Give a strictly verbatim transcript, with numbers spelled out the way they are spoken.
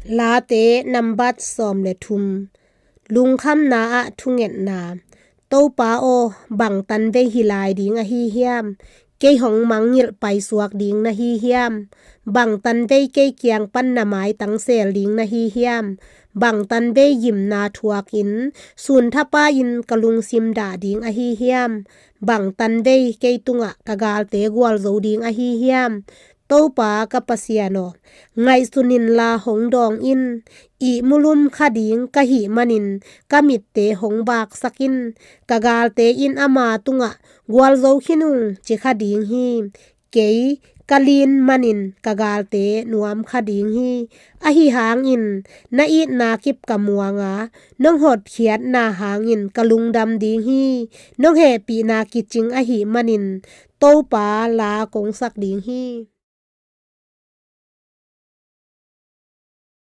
Late nambat sawm le thum. Lungkhamna ah thungetna. Topa aw, bang tanvei hi lai ding ahi hiam? Kei hong mangngilh paisuak ding na hi hiam? Bang tanvei kei kiang pan na maitang sel ding na hi hiam? Bang tanvei gimna thuakin sun thapa-in ka lungsim dah ding ahi hiam? Bang tanvei kei tungah ka galte gualzo ding ahi hiam? Topa ka Pasian aw, ngaihsun inla hong dawng in. Ihmulum kha ding ka hih manin ka mitte hong vaksak in. Ka galte in ama tungah, gualzo khin ung, ci kha ding hi. Kei ka lin manin ka galte nuam kha ding hi. Ahi hangin na itna kip ka muang a, nong hotkhiatna hangin ka lungdam ding hi. Nong hehpihna kicing ahi manin Topa la kong sak ding hi.